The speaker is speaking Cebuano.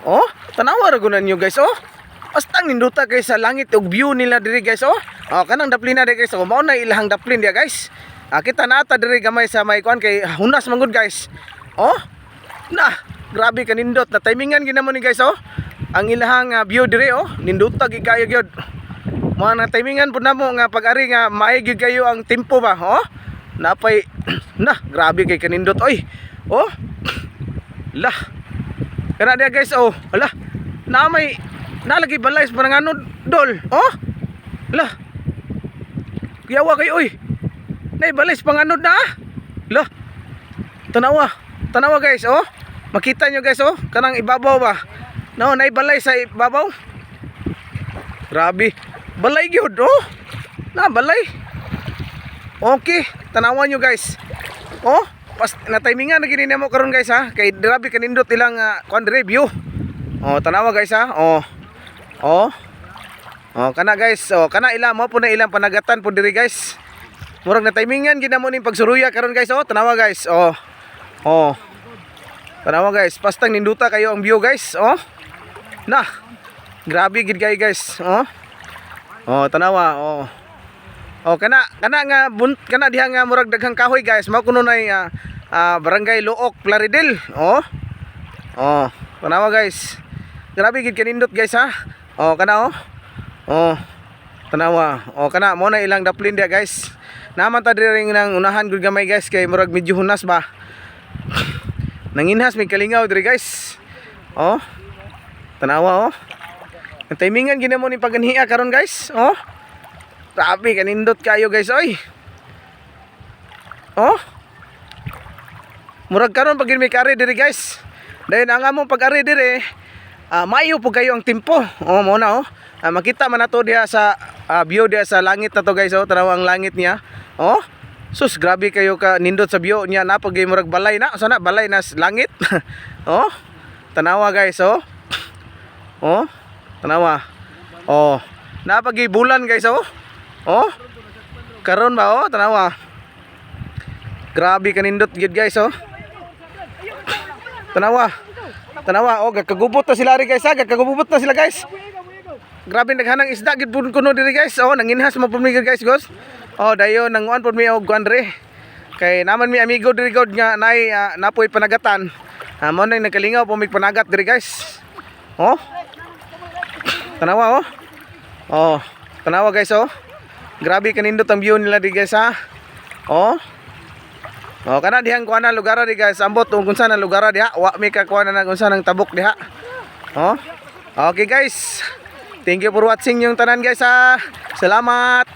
Oh, tanawa ra gud ninyo, guys, oh. Basta ninduta kay sa langit ug view nila diri, guys, oh. Oh, kanang daplina diri, guys, oh, mao na ilahang daplin diya, guys. Ah, kita na ata diri gamay sa may kuan kay hunas man gud, guys. Oh. Na, grabe kanindot na timingan ginamo ni, guys, oh. Ang ilahang view diri, oh, ninduta gid kayo gyud. Mga na timingan pud namo nga pag-ari nga maay gyud kayo ang tempo ba, oh. Napay na, grabe kay kanindot oy. Oh. Lah. Kana diya, guys, oh. Hala. Na may nalagi balay sa pananganod dol. Oh. Lah. Kuyawa kayo oy. Nay balay sa panganod na ah. Lah. Tanawa. Tanawa, guys, oh. Makita nyo, guys, oh. Kanang ibabaw ba. No, nay balay sa ibabaw. Grabe. Balay gyud, oh. Na balay. Okay, tanawan nyo, guys. Oh, pas na timingan na gini mo karon, guys, ha. Kay grabe kanindot ilang kuan review. Oh, tanawa, guys, ha. Oh. Oh. Oh, kana, guys. Oh, kana ila mo po na ilang panagatan po diri, guys. Murag na timingan gid mo ning pagsuruya karon, guys. Oh, tanawa, guys. Oh. Oh. Tanawa, guys, pastang ninduta kayo ang view, guys. Oh. Na. Grabe gid kayo, guys. Oh. Oh, tanawa. Oh. Oh, kana kana nga kana diha nga murag daghang kahoy, guys. Mao kuno nay Barangay Looc, Plaridel. Oh. Oh, tanawa, guys. Grabe gid kanindot, guys, ha. Oh, kana, oh. Oh. Tanawa. Oh, kana mo na ilang daplin diha, guys. Naman ta diri nang unahan gud gamay, guys, kay murag medyo hunas ba. Nanginhas may kalingaw diri, guys. Oh. Tanawa, oh. Ang timingan gina mo ni paganhia karon, guys. Oh. Grabe kanindot kayo, guys, oy. Oh. Murag karon pag may kari diri, guys. Dayon ang among pag-ari diri, maayo po kayo ang timpo. Oh, mo na, oh. Makita man nato diha sa view diha sa langit na to, guys, oh. Tanaw ang langit niya. Oh. Sus, grabe kayo ka nindot sa view niya na pag murag balay na. Sana balay na sa langit. Oh. Tanawa, guys, oh. Oh. Tanawa. Oh. Napagi bulan, guys, oh. Oh. Karon ba, oh, tanawa. Grabe kanindot gyud, guys, oh. Tanawa. Tanawa, oh, gakagubot na sila ri, guys, ha. Gakagubot na sila, guys. Grabe naghanang isda gid pud kuno diri, guys. Oh, nanginhas mo pud mi, guys, gos. Oh, dayon nanguan pud mi og kuan diri. Kay naman mi amigo diri god nga nay napoy panagatan. Mo nang nagkalingaw po mig panagat diri, guys. Oh. Tanawa, oh. Oh, tanawa, guys, oh. Grabe kanindot ang view nila di, guys, ha. Oh. Oh, kana dihang kuan na lugar di, guys. Ambot kung unsa na lugar diha. Wa mi ka kuan na kung unsa nang tabok diha. Oh. Okay, guys. Thank you for watching yung tanan, guys, ha. Salamat.